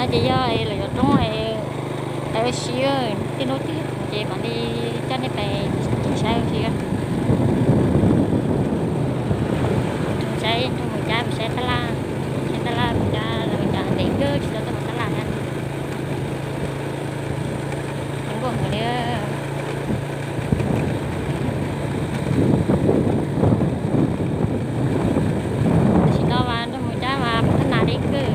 Ces yog lawv yuav roob ua si, tej hnub twg ces mam li coj nej pais saib ua si. Saib nrog mus cab, saib tab laj, saib tab laj mus cab, lawv cab ntev kawg tsis tau tuaj mus tab laj thiab. Zoo nkauj heev li. Tam sim no mas nrog mus cab mas pab nas li kawg,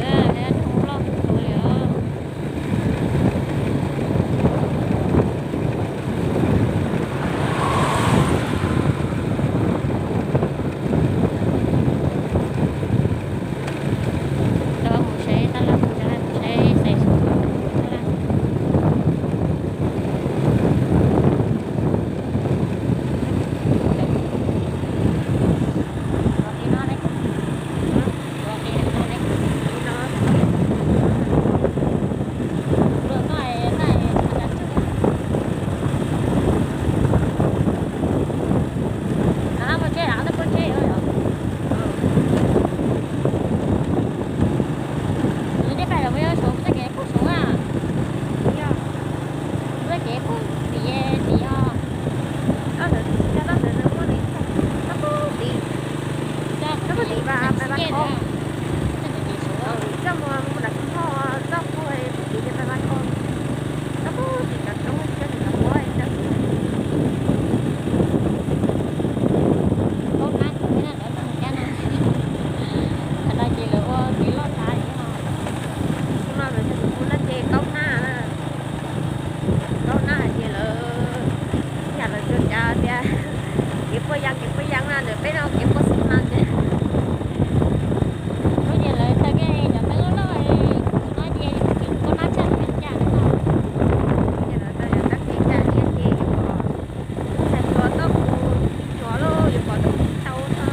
nrog loj kawg li os. Coj mus saib tab laj, mus saib xais xus tab laj. Nws tej pais los muaj yog suav txoj kev poob suav a. Txoj kev poob tim tim os. Txoj poob tim, txoj poob tim vas vas kho. Txoj mus mus nram Xeev Hos txoj poob tim ces vas vas kho. Txoj poob tim cov roob cov tim cov quav. Qhov no ces lawv ua kev loj tas li no. Tus no lawv cog tus mus no ces kaub nab na. Kaub nab hais tias lawv yam lawv tsuas cav tias kev puaj yas kev puaj yas na, ntawm peb no kev puaj xwb mas. Lub ces lawv tawg kiag cov tawg loj loj, tus no ces kaub nab tshaj lawv caj no. Ces lawv tawg cov tawg kev caj liab ces yuav pom txhais hluas toj kuv tib nyuam lauj, yuav pom toj kuv tib tau no.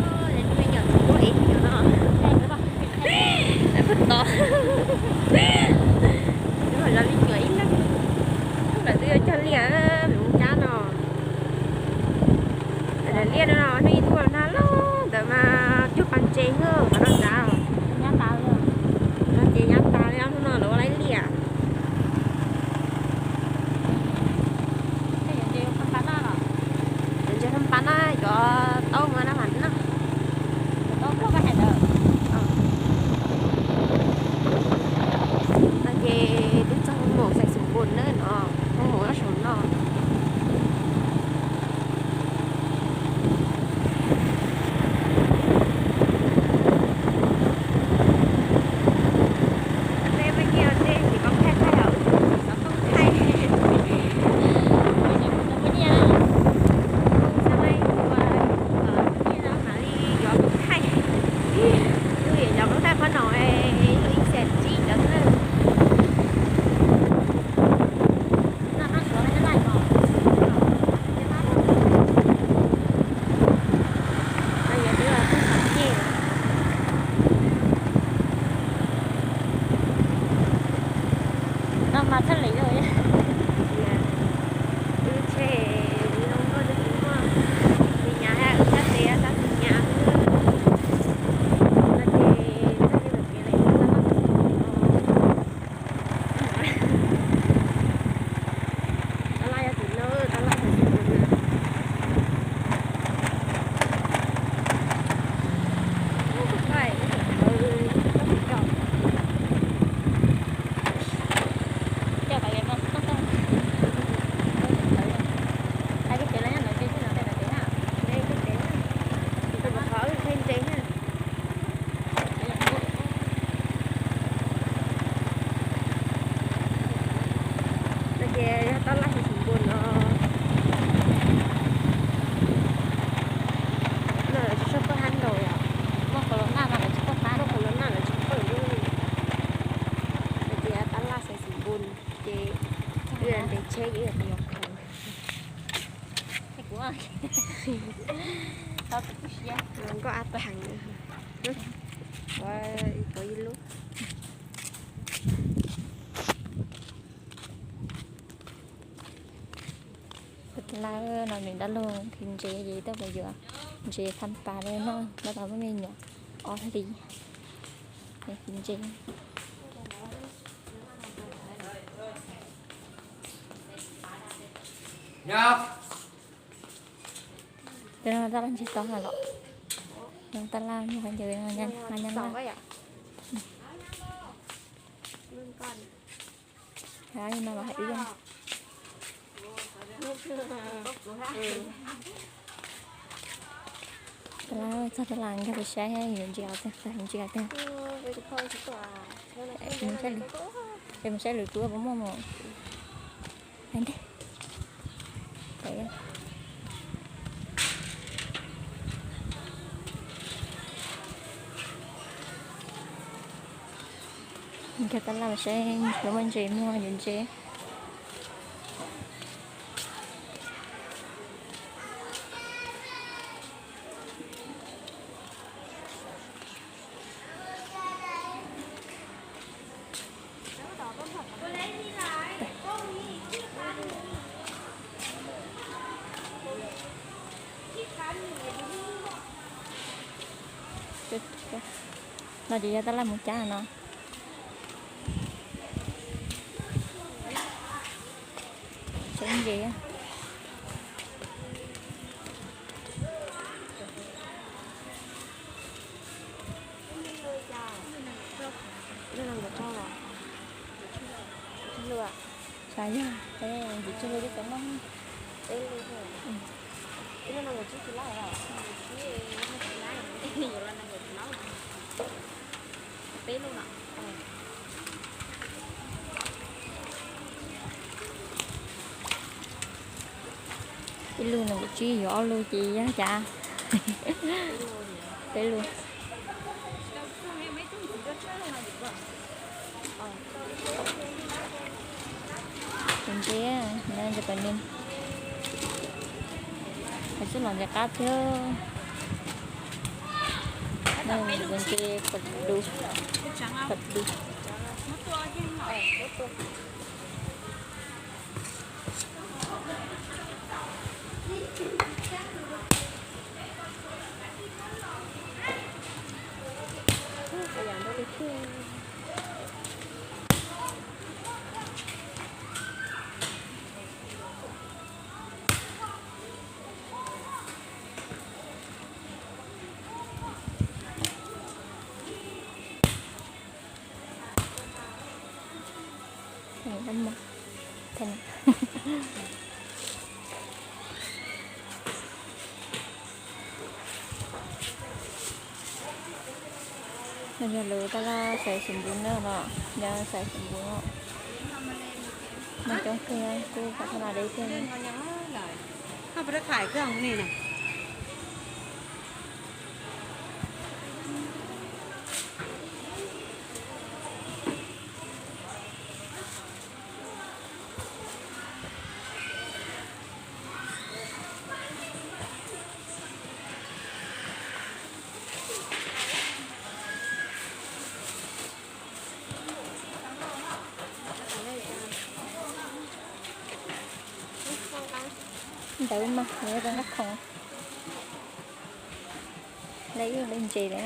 Lawv me nyuam tsis muaj ev me nyuam no. Lawv pheej tos. Lawv zov me nyuam ib leeg. Lawv twb yuav cog liaj, lawv mus cab no. Liaj no no hnub ib tuaj nag loj ntawd mas cuag pas ntses xwb qhov no nrad. No ces nyab tas li, hnub no lawv ua laib liaj. Ntses Phaj Npab na, cov taub mus na mas na. No ces twb txog Hoob Maum Xais Xus Npus na no, Hoob Maum nyob saum no. Peb nyiaj tej tsis koob thaij thaij os, xov tooj thaij. Peb nyiaj, peb nyiaj no mam li yuav koob thaij. Yus yuav cov koob thaij qhov no, yus ib xees tsib cov xwb. No mas txhaj li lawm. Wb tshem zoo nkauj rau tus muaj tus nyab, wb sab tes sab tus nyab. No ces txog li ntawm kev lawm, tab laj yog tim no, tab laj yog tim no. Coj kav liam no xwb toj toj. Hais kiag pem los nyob ntawd ces txog nyob pem lawm pem na. Tus qhov wb qhia ntses na. No ces yog tab laj Xais Xus Npus no. No lawv tsis tshua tuaj hab ntaus yom. Muaj corona mas lawv tsis tuaj pab, muaj corona lawv tsis tuaj li. No ces tab laj Xais Xus Npus ces wb nres tsheb ces wb yuav mus yuav khoom. Nkauj ab theev, tuav ib lub. Lawm no nws dab laug khi ntses ces tuaj pem yuav ntses phaj pas rau noj, noj tau muaj me nyuam ob hlis. Khi ntses. Tab laj ntses tau los? Tab laj nyab laj. Tab laj, txog tab laj nkag pem saib yuav ntses os, ntses os. Es mus saib lwm tus puas muaj mus. Nkag tab laj saib puas muaj ntses, muaj yuav ntses. No ces yog tab laj mus cab no. Tseem ntses. Xav yog, ntses tsw lug li tau noj. Ib lub nees nkaum tsib, yuav ob lub ces yog cas? Peb lub. Ntses, ntses pem ni. Hais txuj los ntses qab thiab. Ntses pem du, pem du. No yog lawv tab laj xaiv xim npum na no, yog xaiv xim npum no. Mas coob kawg, kuj qhov thaj nas deb kawg. Ntawd mas nws rau nqaj khoom. Lawv ib lub ntses lawm.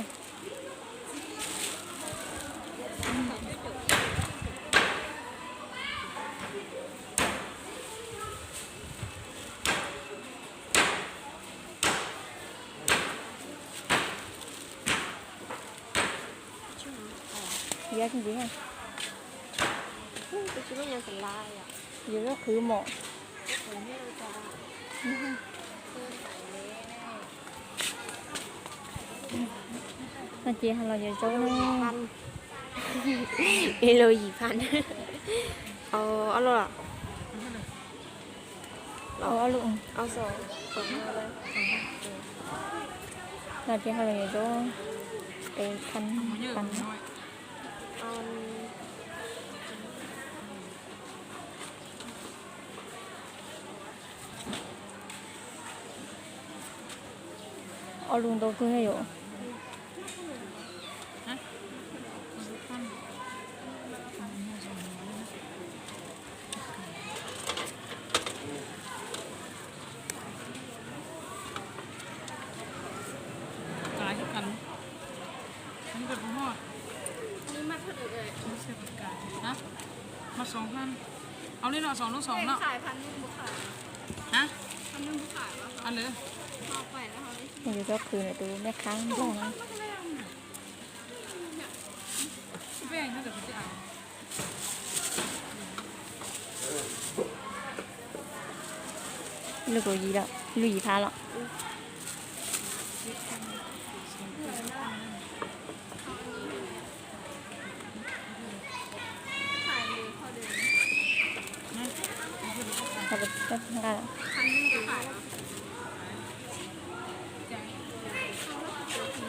Yuav tsis ntxiv na. Yuav lub qhwv mom. No ces ho los yuav zaub na. Ib lub yim phaj. Ob lub los? Ob lub. No ces ho los yuav zaub. Peb phaj pas. Ob lub ntau kawg yom. Mas xoom, au li no xoom lub xoom no. Hab, a lwm, yus tau qhwv ntawm tus me qhab nplog na. Lub kaum yim lawm, lub yim phav lawm.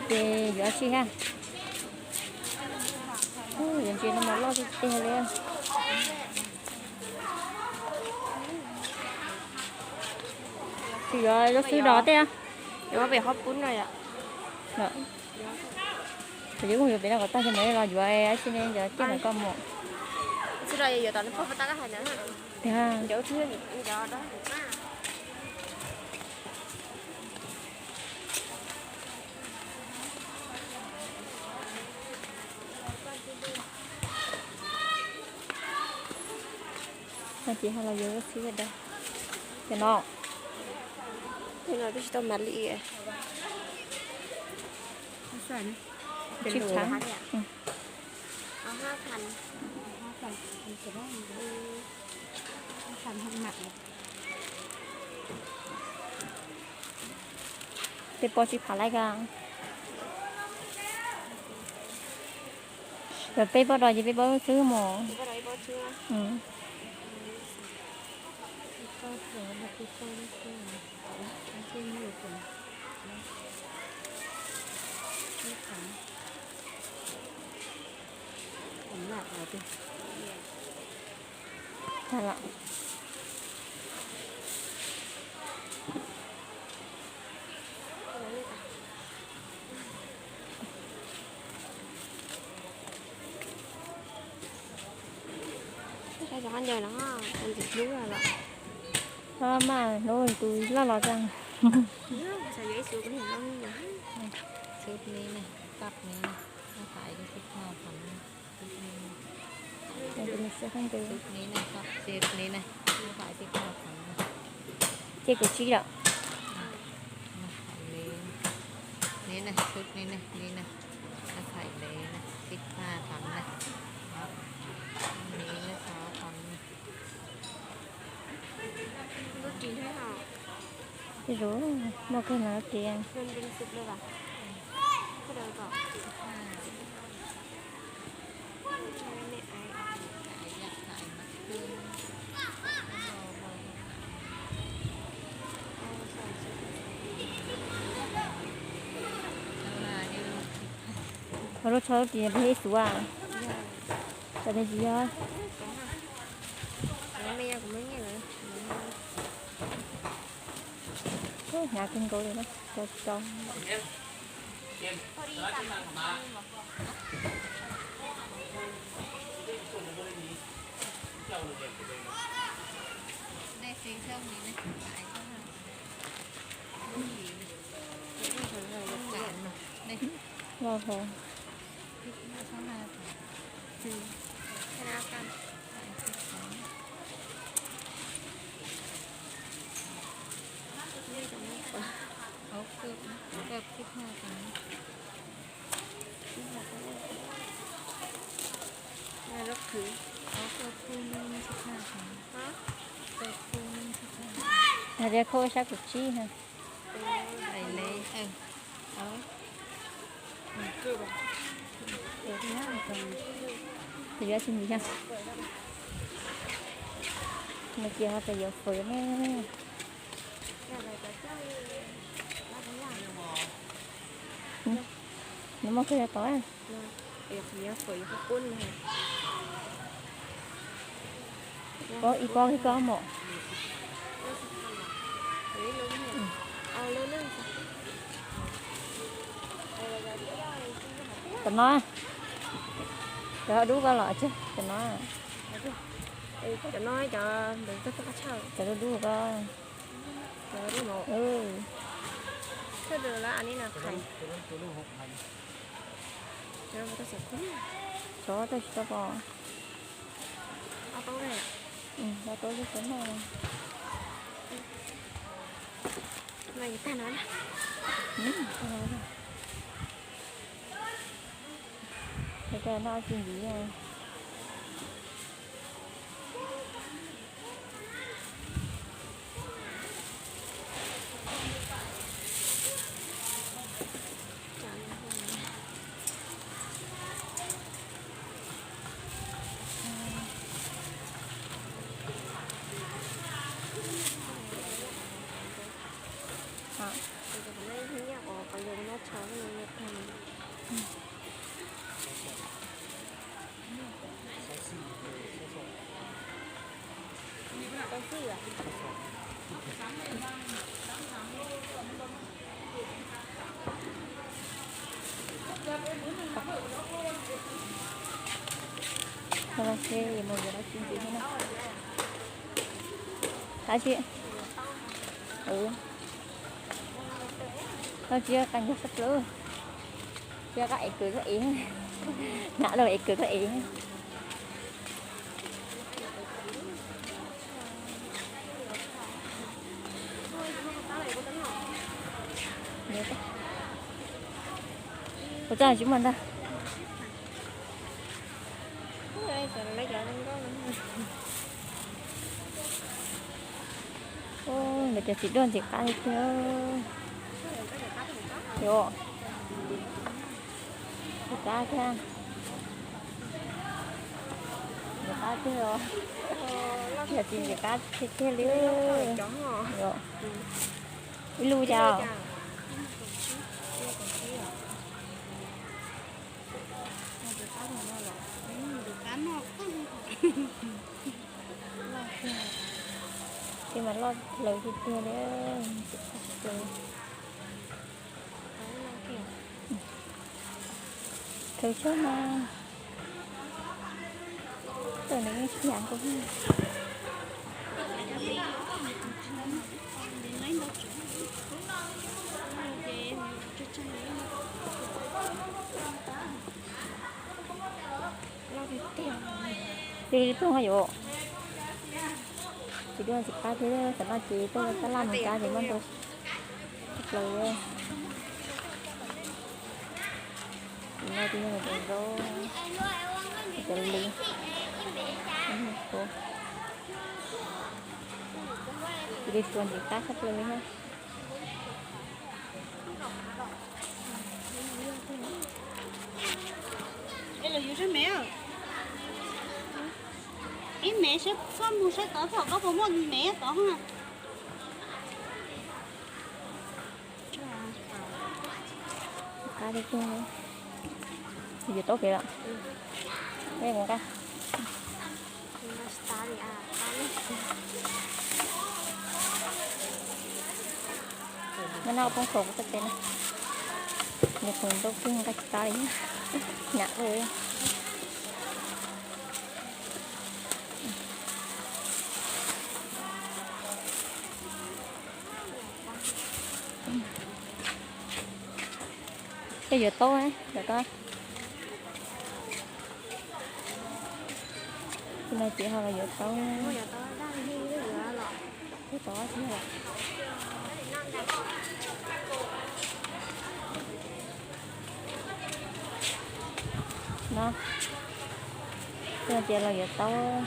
Ces yuav tsi hab. Yuav ntses no mas loj tiag tiag li. Tsis yuav lub xwb dos tej. Yuav pem qhov pub no yom. Kuv yeej yuav pem no kom tag ces mam li los yuav dab tsi ne, yuav tiaj ntawm koj mus. Xwb los yuav tom poj tag koj hais ntawd. Tiag. No ces ho los yuav lub xwb da. Cov no, no twb tsis tau mam li. Tsib phav. Tej pob tsib phav laij kag. Cov peb pob dos ces peb pob xwb mos. Tag lawm. Ntawm no, ntxim hlub los. Maj hlub tus loj los tag. Xub ni ne, koj ni ne, no fais xwb koj pom ne. Xub ni ne, koj xub ni ne, no fais xwb koj pom ne. Ces kuv tsib lawm. Ni ne, xub ni ne, ni ne, no fais ni ne, xwb koj pom ne. Ni ne, xwb pom ne. Ib zaug muaj kawg no ces. Ua lub tsho lub ris peb ib xuv a. Tsis yog. Hnyav kawg nkaus li na, tso tso. Loj hov. Hais tias khau sab kuv tsib ha. Yuav tsis ntxiv, no ces ho pes yuav fawm ne. Nws muaj kawg tod. Pob ib pob ib pob mom. Cov no, cov dub koj los tsis cov no. Cov dub dub koj. Xov tau tsis tau pom. Ua rau lub suab noj. Noj tsis ntxiv. Los seb yuav mus yuav dab tsi ntxiv thiab na. Dab tsi? Dab tsi qab ncaug sab plaws. Tsis qab ev kwv tuaj ev. Nam los ev kwv tuaj ev. Ua tsaug tsis muaj ntag. Nkawd cov txiv duaj ntxim qab li tiag. Yom, ntxim qab thiab. Ntxim qab tiag os. Cov txiv ntxim qab tiag tiag li. Yom, ib lub cas. Tej mas loj plaws tiag tiag li. Khaws xyoob mas. Tawm nws yeej tsis yam nkaus. Cia li ploog yuav. Txiv duaj ntxim qab thiab, tam no ces tuaj tab laj mus cab ces muab ntau plaws. Tam no ces yog cov zaub, cov li, cov li suav ntxim qab tshaj plaws li thiab. Ib mev saib koj mus saib tod thaum koj puas muaj mev tod. Qab tiag tiag, yuav tau kev lawm. Mus nqa. Nqa no poob khaum kuv txoj kev na. Nws khoom ntau kiag nqa tsis tau li. Nam ua. Tej yuav taub, yuav taub. Tej no ces ho los yuav taub. Yuav taub tsis yog. No, tej no ces los yuav taub.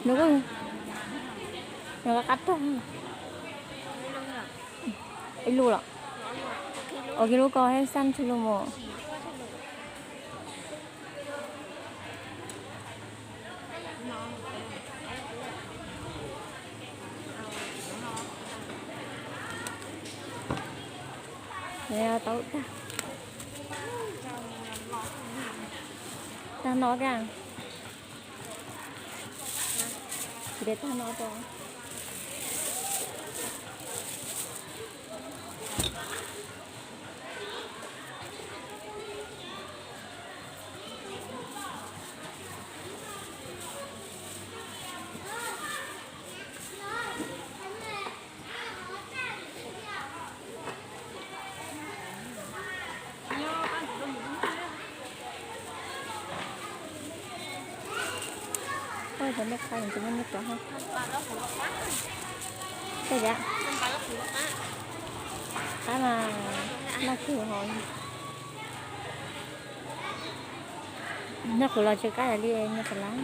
Nws, nws qab qab tag. Ib lub los? Ua kiag lub ko thiab xaj tsis lub mus. Taub tag. Tag no thiab. Tsis de tag no rau. Mej qab tus mej mej cov ha. Tej yam qab mas noj kawg hov. Noj qhuv los tsw qab li noj qhuv lab.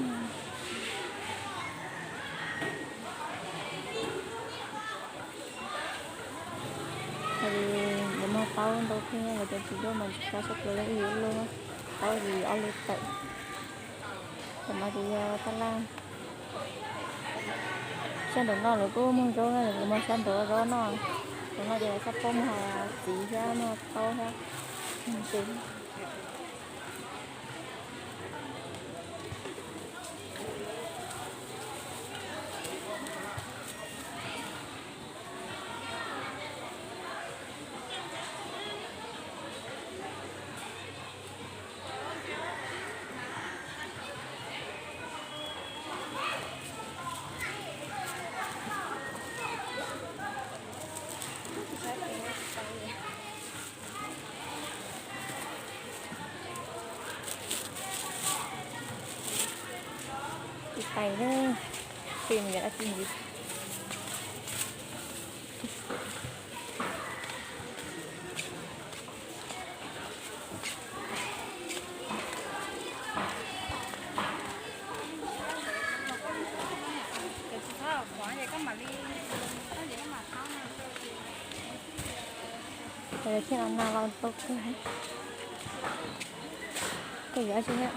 Lawv muag taub ntau kawg, lawv cov txiv duaj mas tsis tau sab pluas li ib yam li taub li ob lub tawm. Tam no ces yog taj laj. Sab nraum no lawv kuj muag zaub, lawv muag sab nraum zaub no. Tam no ces sab pob muag txiv thiab muag taub thiab. Ib pais na, pem yog dab tsi ntxiv. Thiab no los tau kawg. Koj yuav tsi thiab?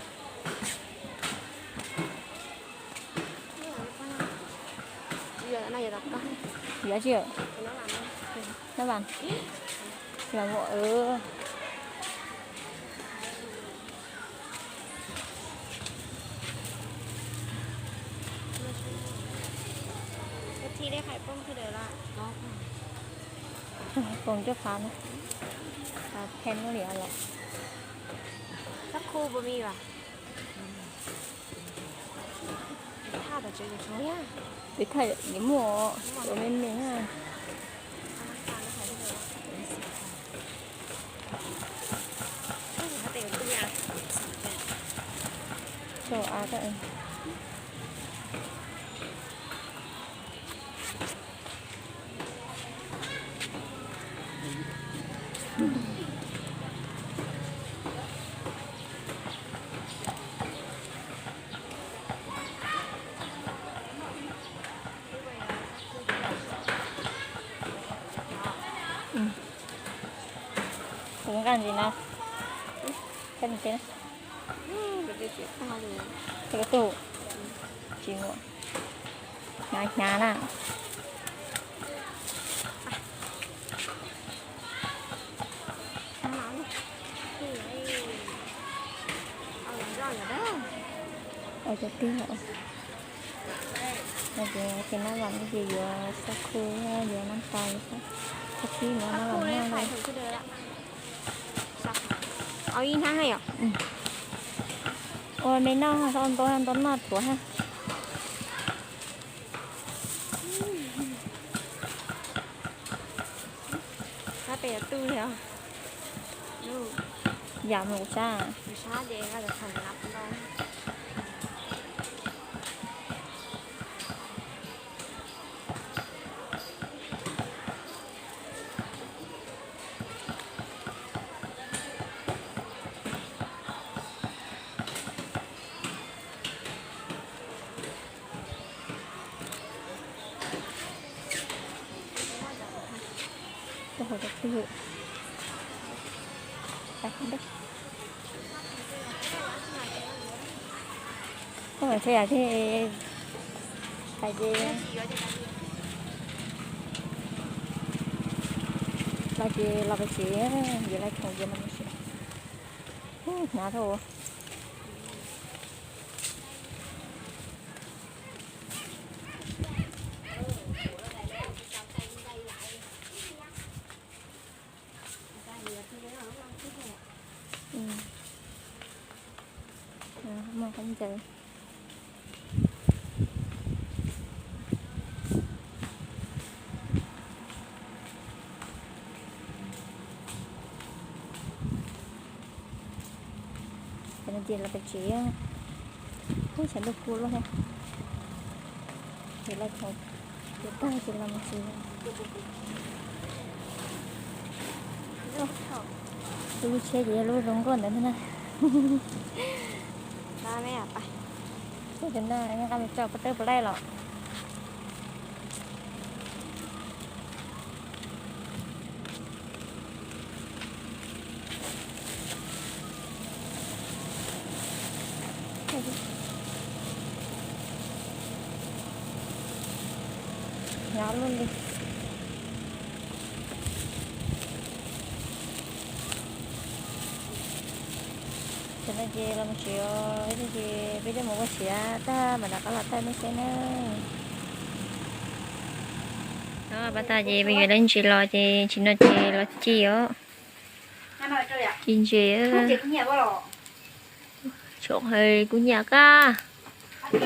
Yuav tsi? Nab vas, vas muam. Poob cuaj phav na, pheej muaj li los. Peb thaj yuav muaj ua me me na. Châu Á các em. Kuv nqa ntsis no, koj ntsia na. Tej ko tuj tsis muaj, hnyav hnyav na. Ua cov twg os? Ces nab vas no ces yuav xab khu, yuav nab tais, xab khib no nab vas no. Ua me noj, ntau ntau noj thuav ha. Peb yuav tuj li os. Yam mus sab. Koj hauv cov twg? Koj mam ntshe yam thiab. Pais ces, los ces los pem tsev, yuav lawv khoom ces los pem tsev. Hnyav dhau. Muaj qab ntsaws. Cov no ces los pem tsev, ub, sawv daws kub loj thiab. Ces lawv thaum ces tag ces los mus tsev. Tus lub tsheb ces yog lub zoo nkauj ntawd na. Cov no nqa mus tso pov tawb puas laij los? Hnyav luaj li. Tam no ces los mus tsev os, ces peb coj mus ua siav tag mam rov qab los thaij nej saib na. Pab tas ces peb yuav lawv ntses los ces tsis no ces los ci os. Ci ntses. Tsoom hais kuv nyiam qab. Ces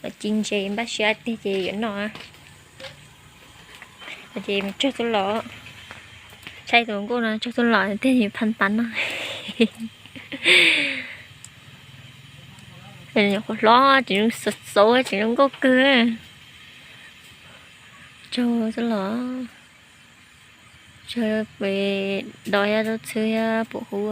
los ci ntses npaj siab tiag ces yuav noj. Ces mus tsaug txuj lom. Saib tus nkauj no tsaug txuj lom tiag, phan tas no. Nyuam qhuav hlob tseem zoo xauv xauv tseem zoo nkauj kawg. Tsaug txuj lom. Tsaug pem dos yab rau txhwb yab pum huv.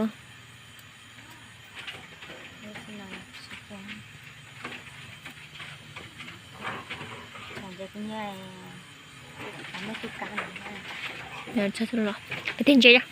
Tsaug txuj lom. Peb tig ntses yog.